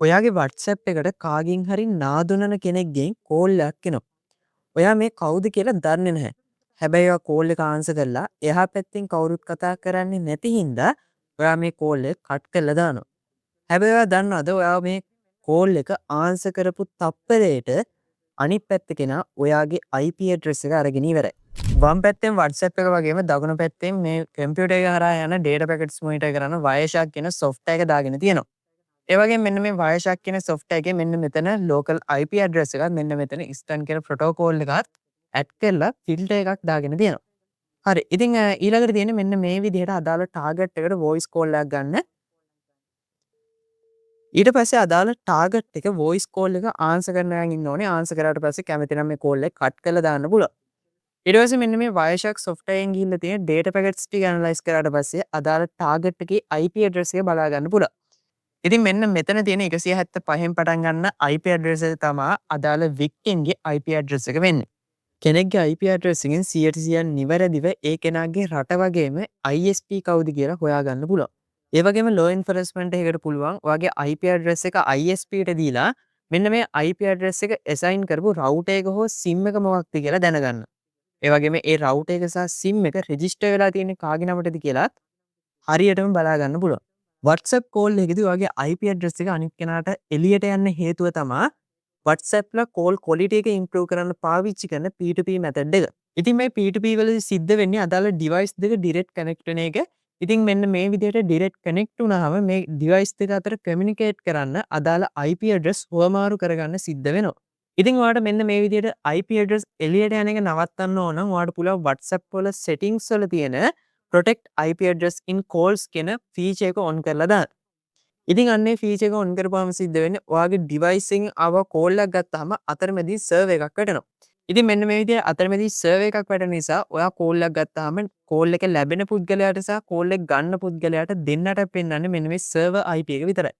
ඔයාගේ WhatsApp එකට කාගෙන් හරි නාඳුනන කෙනෙක්ගෙන් කෝල් එකක් එනවා. ඔයා මේ කවුද කියලා දන්නේ නැහැ. හැබැයි ඔයා කෝල් එක ආන්සර් කරලා එහා පැත්තෙන් කවුරුත් කතා කරන්නේ නැති හින්දා ඔයා මේ කෝල් එක කට් කරලා දානවා. හැබැයි ඔයා දන්නවද, ඔයා මේ කෝල් එක ආන්සර් කරපු තප්පරයට අනිත් පැත්ත කෙනා ඔයාගේ IP address එක අරගෙන ඉවරයි. වම් පැත්තෙන් WhatsApp එක වගේම දකුණු පැත්තෙන් මේ කම්පියුටර් එක හරහා යන data packets monitor කරන Wireshark කියන software එක දාගෙන තියෙනවා. ඒ වගේම මෙන්න මේ Wireshark කියන software එකේ මෙන්න මෙතන local IP address එකත් මෙන්න මෙතන STUN කියන protocol එකත් ඇඩ් කරලා ෆිල්ටර් එකක් දාගෙන තියෙනවා. හරි. ඉතින් ඊළඟට තියෙන්නේ මෙන්න මේ විදිහට අදාළ ටාගට් එකට වොයිස් කෝල් එකක් ගන්න. ඊට පස්සේ අදාළ ටාගට් එක වොයිස් කෝල් එක ආන්සර් කරනකන් ඉන්න ඕනේ. ආන්සර් කරාට පස්සේ කැමති නම් මේ කෝල් එක කට් කරලා දාන්න පුළුවන්. ඊට පස්සේ මෙන්න මේ Wireshark software එකෙන් ගිහිල්ලා තියෙන data packets ටික ඇනලයිස් කරාට පස්සේ අදාළ ටාගට් එකේ IP address එක බලා ගන්න පුළුවන්. ඉතින් මෙන්න මෙතන තියෙන 175න් පටන් ගන්න IP address එක තමා අදාළ victim ගේ IP address එක වෙන්නේ. කෙනෙක්ගේ IP address එකෙන් 100% නිවැරදිව ඒ කෙනාගේ රට වගේම ISP කවුද කියලා හොයාගන්න පුළුවන්. ඒ වගේම law enforcement එකකට පුළුවන් ඔයාගේ IP address එක ISP ට දීලා මෙන්න මේ IP address එක assign කරපු router එක හෝ SIM එක මොකක්ද කියලා දැනගන්න. ඒ වගේම ඒ router එක සහ SIM එක රෙජිස්ටර් වෙලා තියෙන්නේ කාගේ නමටද කියලාත් හරියටම බලා ගන්න පුළුවන්. WhatsApp call එකේදී ඔයාගේ IP address එක අනිත් කෙනාට එළියට යන්න හේතුව තමා WhatsApp වල කෝල් ක්වොලිටි එක ඉම්ප්‍රූව් කරන්න පාවිච්චි කරන P2P method එක. ඉතින් මේ P2P වලදී සිද්ධ වෙන්නේ අදාළ ඩිවයිස් දෙක ඩිරෙක්ට් කනෙක්ට් වෙන එක. ඉතින් මෙන්න මේ විදිහට ඩිරෙක්ට් කනෙක්ට් වුණාම මේ ඩිවයිස් දෙක අතර කමියුනිකේට් කරන්න අදාළ IP address හුවමාරු කරගන්න සිද්ධ වෙනවා. ඉතින් ඔයාලට මෙන්න මේ විදිහට IP address එළියට යන එක නවත්තන්න ඕන නම් ඔයාලට පුළුවන් WhatsApp වල settings වල තියෙන "Protect IP address in calls" කියන ෆීචර් එක ඔන් කරලා දාන්න. ඉතින් අන්න ඒ ෆීචර් එක ඔන් කරපුවාම සිද්ධ වෙන්නේ ඔයාගේ ඩිවයිස් එකෙන් ආව කෝල් එකක් ගත්තාම අතරමැදි සර්වර් එකක් වැටෙනවා. ඉතින් මෙන්න මේ විදිහට අතරමැදි සර්වර් එකක් වැටෙන නිසා ඔයා කෝල් එකක් ගත්තාම කෝල් එක ලැබෙන පුද්ගලයාට සහ කෝල් එක ගන්න පුද්ගලයාට දෙන්නට පෙන්වන්නේ මෙන්න මේ සර්වර් IP එක විතරයි.